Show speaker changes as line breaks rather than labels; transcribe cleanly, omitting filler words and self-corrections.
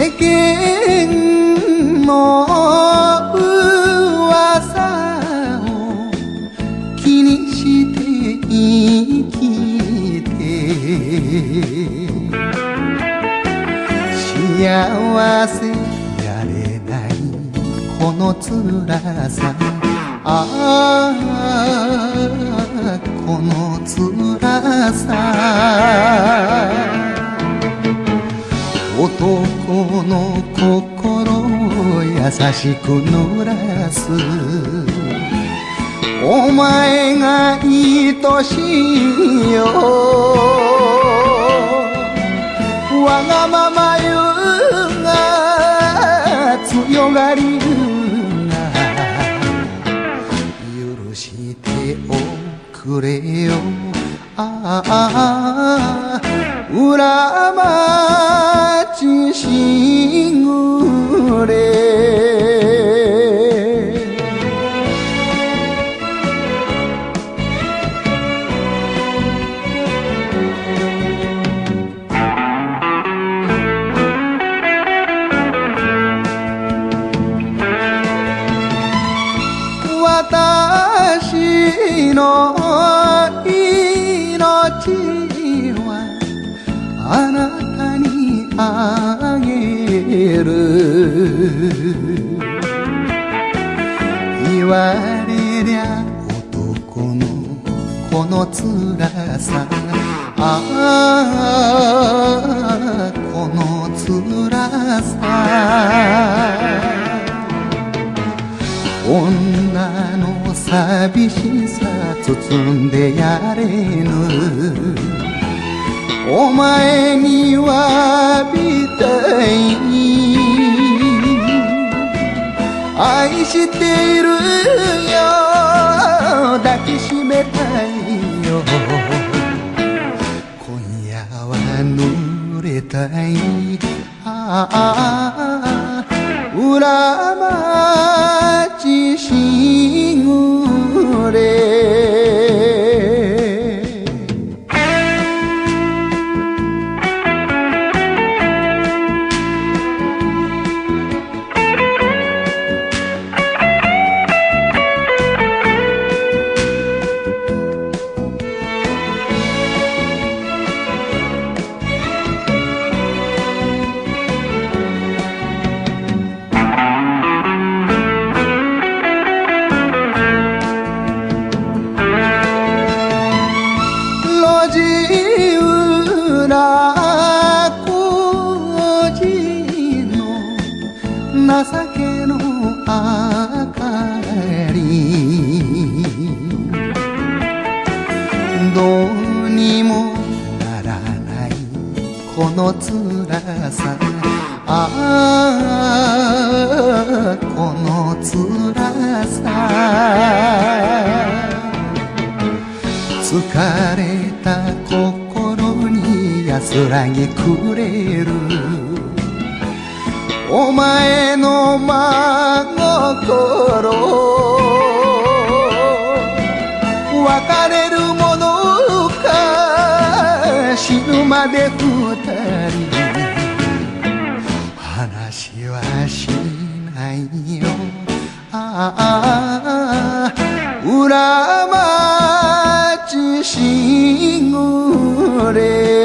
世間の噂を気にして生きて幸せやれないこの辛さ、ああこの辛さ。男の心を優しく濡らすお前が愛しいよ。わがまま言うが強がり言うが許しておくれよ。ああ裏町しぐれ。私の命はあなたにあげる。言われりゃ男のこの辛さ、ああこの辛さ。女の寂しさ包んでやれぬお前に詫びたい。愛しているよ抱きしめたいよ。今夜は濡れたい。ああ裏町しぐれ。路地裏小路の情けの明かり、どうにもならないこの辛さ、ああこの辛さ。疲れた心に安らぎくれるお前の真心。別れるものか死ぬまで二人話はしないよ。ああ裏町しぐれ。